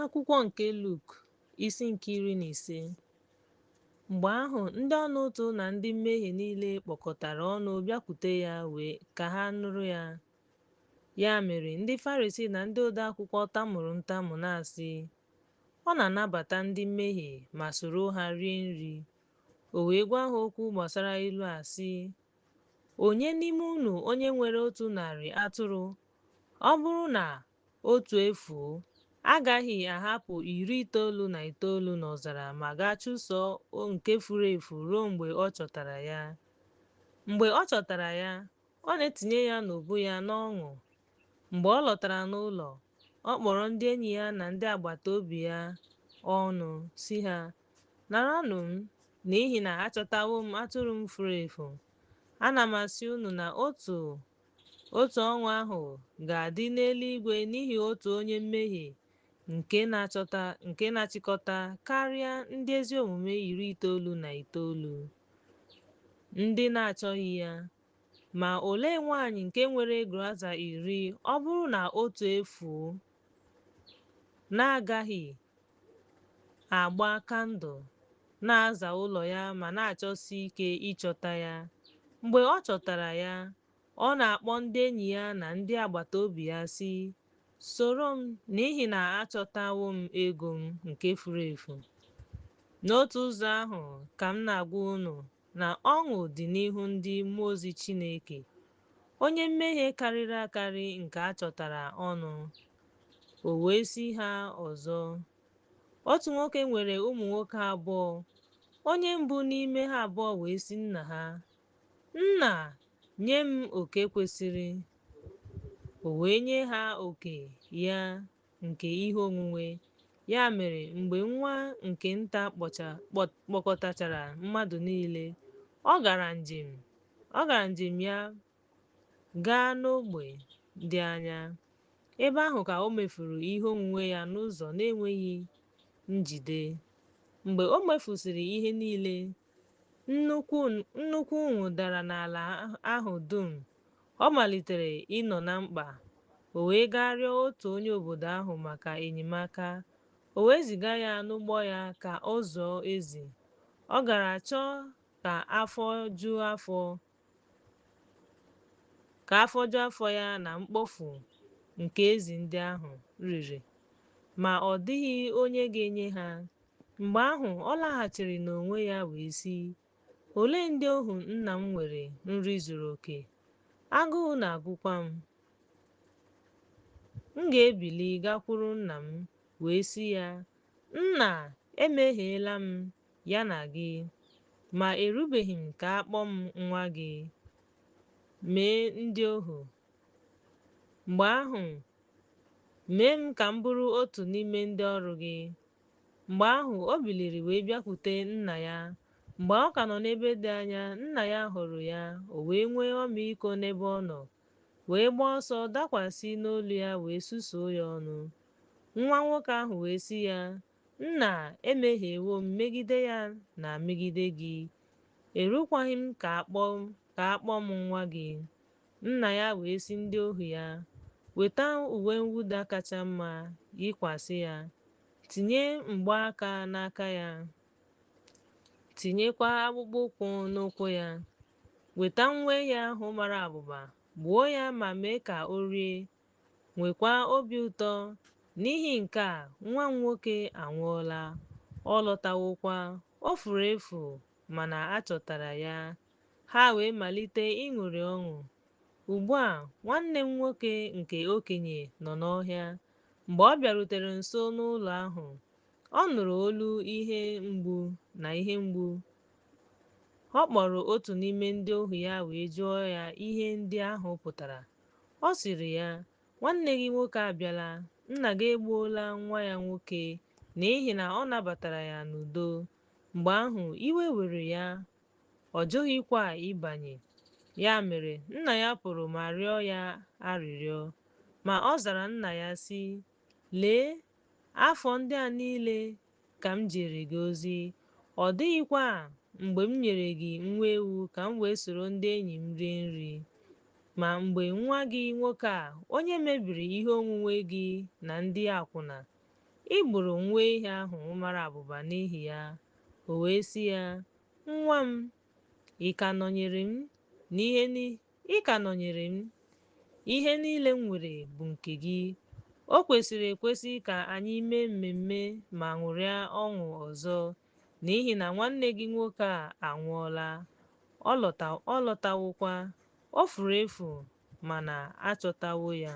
Akwụkwọ nke Luk, isi nke 15. Mgbe ahụ ndị ọnaụtụ na ndị mmehie niile kpọkọtara ọnụ bịakwute ya wee ka ha nụrụ ya. Ya mere, ndị Farisii na ndị ode akwụkwọ tamuru ntamu na-asị, Ọ na-anabata ndị mmehie ma soro ha rie nri. O wee gwa ha okwu gbasara ilu a sị, Onye n'ime unu onye nwere 100 atụrụ, ọ bụrụ na otu efuo, agaghị ahapụ 99 n'ọzara ma gaa chụsoo nke furu efu ruo mgbe ọ chọtara ya? Mgbe ọ chọtara ya, ọ na-etinye ya n'ubu ya n'ọṅụ. Mgbe ọ lọtara n'ụlọ, ọ kpọrọ ndị enyi ya na ndị agbata obi ya ọnụ, sị ha, Naranụ m, n'ihi na achọtawo m atụrụ m furu efu. Ana m asị unu na otu otu ọṅụ ahụ ga-adị n'eluigwe n'ihi otu onye mmehie nke na-achịkọta karịa ndị ezi omume 99 ndị na-achọghị ya. Ma olee nwaanyị nke nwere groza 10, ọ bụrụ na otu efuo, na-agaghị agba kandụl, na-aza ụlọ ya ma na-achọsi ike ịchọta ya? Mgbe ọ chọtara ya, ọ na-akpọ ndị enyi ya na ndị agbata obi ya, sị, Soro m, n'ihi na achọtawo m ego m nke furu efu. N'otu ụzọ ahụ ka m na-agwa unu na ọṅụ dị n'ihu ndị mmụọ ozi Chineke, onye mmehie karịrị akarị nke a chọtara ọnụ. O wee sị ha ọzọ, Otu nwoke nwere ụmụ nwoke abụọ. Onye mbụ n'ime ha abụọ wee sị nna ha, Nna, nye m oke kwesịrị. O wee nye ha oke ya nke ihe onwunwe. Ya mere, mgbe nwa nke nta kpọkọtachara mmadụ niile, ọ gara njem ya gaa n'ógbè dị anya. Ebe ahụ ka o mefuru ihe onwunwe ya n'ụzọ na-enweghị njide. Mgbe o mefusịrị ihe niile, nnukwu ụnwụ dara n'ala ahụ dum. Ọ malitere ịnọ na mkpa. O wee gaa rịọ otu onye obodo ahụ maka enyemaka. O wee ziga ya n'ugbo ya ka ọ zụọ ezi. Ọ gara chọọ ka afọ ju afọ ya na mkpofu nke ezi ndị ahụ riri, ma ọ dịghị onye ga-enye ha. Mgbe ahụ ọ laghachiri n'onwe ya wee sị, Olee ndị ohu nna m nwere nri zuru oke? Agụụ na-agụkwa m. M ga-ebili gakwuru nna m wee sị ya, Nna, emehiela m ya na gị, ma erubeghị m ka a kpọọ m nwa gị. Mee ndị ohu. Mgbe ahụ, mee m ka m bụrụ otu n'ime ndị ọrụ gị. Mgbe ahụ o biliri wee bịakwute nna ya. Mgbe ọ ka nọ n'ebe dị anya, nna ya hụrụ ya, o wee nwee ọmịiko n'ebe ọ nọ, wee gbaa ọsọ dakwasị n'olu ya wee susuo ya ọnụ. Nwa nwoke ahụ wee sị ya, Nna, emehiewo m megide ya na megide gị. Erukwaghị m ka a kpọọ m nwa gị. Nna ya wee sị ndị ohu ya, Weta uwe mwụda kacha mma, yikwasị ya. Tinye mgbaaka n'aka ya, tinyekwa akpụkpọ ụkwụ n'ụkwụ ya. Weta nwa ehi ahụ mara abụba, gbuo ya ma mee ka o rie, nwekwa obi ụtọ. N'ihi nke a, nwa m nwoke anwụọla, ọ lọtawokwa, o furu efu, mana a chọtara ya. Ha wee malite ịṅụrị ọṅụ. Ugbu a, nwanne m nwoke nke okenye nọ n'ọhịa. Mgbe ọ bịarutere nso n'ụlọ ahụ, ọ nụrụ olu ihe mgbu na ihe mgbu. Ọ kpọrọ otu n'ime ndị ohu ya wee jụọ ya ihe ndị ahụ pụtara. Ọ sịrị ya, Nwanne gị nwoke abịala, nna gị egbuola nwa ya nwoke n'ihi na ọ nabatara ya n'udo. Mgbe ahụ iwe were ya, ọ jụghịkwa ịbanye. Ya mere, nna ya pụrụ ma rịọ ya arịrịọ. Ma ọ zara nna ya sị, Lee, afọ ndị a niile ka m jere gị ozi, ọ dịghịkwa mgbe m nyere gị nwa ewu ka m wee soro ndị enyi m rie nri. Ma mgbe nwa gị nwoke a, onye mebiri ihe onwunwe gị na ndị akwụna, Ị gburu nwa ehi ahụ mara abụba n'ihi ya. O wee sị ya, Nwa m, ị ka nọnyere m, ị ka nọnyere m, ihe niile m nwere bụ nke gị. O kwesịrị ekwesị ka anyị mee mmemme ma ṅụrịa ọṅụ ọzọ, n'ihi na nwanne gị nwoke a anwụọla, ọ lọtawokwa; o furu efu, mana a chọtawo ya.